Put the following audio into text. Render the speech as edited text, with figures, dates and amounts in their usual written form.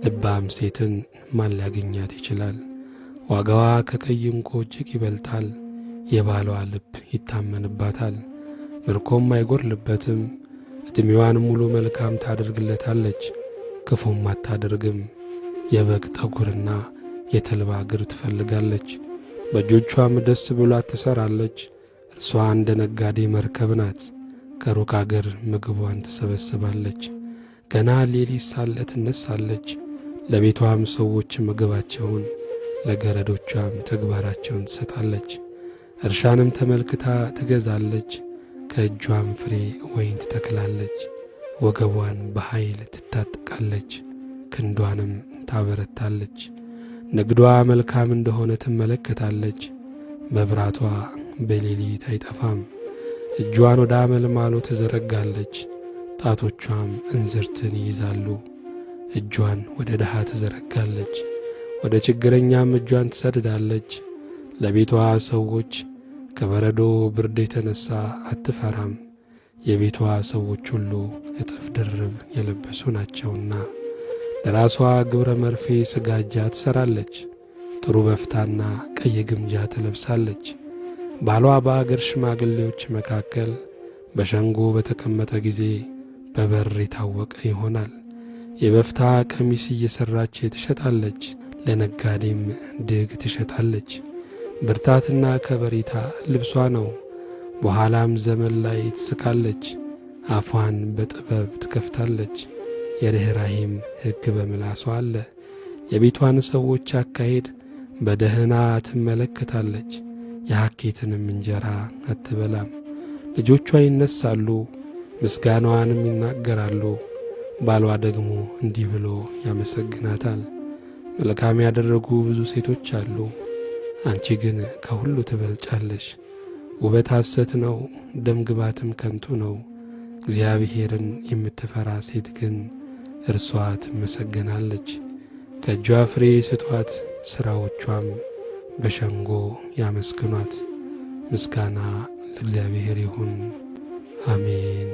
ልባም ሴትን ማን ሊያገኛት ይችላል? ዋጋዋ ከቀይ ዕንቁ እጅግ ይበልጣል። የባሏ ልብ ይታመንባታል፣ ምርኮም አይጐድልበትም። ዕድሜዋን ሙሉ መልካም ታደርግለታለች፣ ክፉም አታደርግም። የበግ ጠጉርና የተልባ እግር ትፈልጋለች፣ በእጆቿም ደስ ብሏት ትሠራለች። እርሷ እንደ ነጋዴ መርከብ ናት፣ ከሩቅ አገር ምግቧን ትሰበስባለች። ገና ሌሊት ሳለ ትነሣለች፣ ለቤቷም ሰዎች ምግባቸውን ለገረዶቿም ተግባራቸውን ትሰጣለች። እርሻንም ተመልክታ ትገዛለች፣ ከእጇም ፍሬ ወይን ትተክላለች። ወገቧን በኃይል ትታጠቃለች፣ ክንዷንም ታበረታለች። ንግዷ መልካም እንደሆነ ትመለከታለች፣ መብራቷ በሌሊት አይጠፋም። እጇን ወደ አመልማሎ ትዘረጋለች፣ ጣቶቿም እንዝርትን ይይዛሉ። እጇን ወደ ድሃ ትዘረጋለች፣ ወደ ችግረኛም እጇን ትሰድዳለች። ለቤቷ ሰዎች ከበረዶ ብርድ የተነሣ አትፈራም፣ የቤቷ ሰዎች ሁሉ እጥፍ ድርብ የለበሱ ናቸውና። ለራሷ ግብረ መርፌ ስጋጃ ትሠራለች፣ ጥሩ በፍታና ቀይ ግምጃ ትለብሳለች። ባሏ በአገር ሽማግሌዎች መካከል በሸንጎ በተቀመጠ ጊዜ በበር የታወቀ ይሆናል። የበፍታ ቀሚስ እየሠራች ትሸጣለች፣ ለነጋዴም ድግ ትሸጣለች። ብርታትና ከበሬታ ልብሷ ነው። በኋላም ዘመን ላይ ትስቃለች፣ አፏን በጥበብ ትከፍታለች። የርኅራኄም ሕግ በምላሷ አለ። የቤቷን ሰዎች አካሄድ በደህና ትመለከታለች፣ የሐኬትንም እንጀራ አትበላም። ልጆቿ ይነሳሉ፣ ምስጋናዋንም ይናገራሉ። ባሏ ደግሞ እንዲህ ብሎ ያመሰግናታል። መልካም ያደረጉ ብዙ ሴቶች አሉ፣ አንቺ ግን ከሁሉ ትበልጫለሽ። ውበት ሐሰት ነው፣ ደም ግባትም ከንቱ ነው። እግዚአብሔርን የምትፈራ ሴት ግን እርሷ ትመሰገናለች። ከእጇ ፍሬ ስጧት፣ ሥራዎቿም በሸንጎ ያመስግኗት። ምስጋና ለእግዚአብሔር ይሁን፣ አሜን።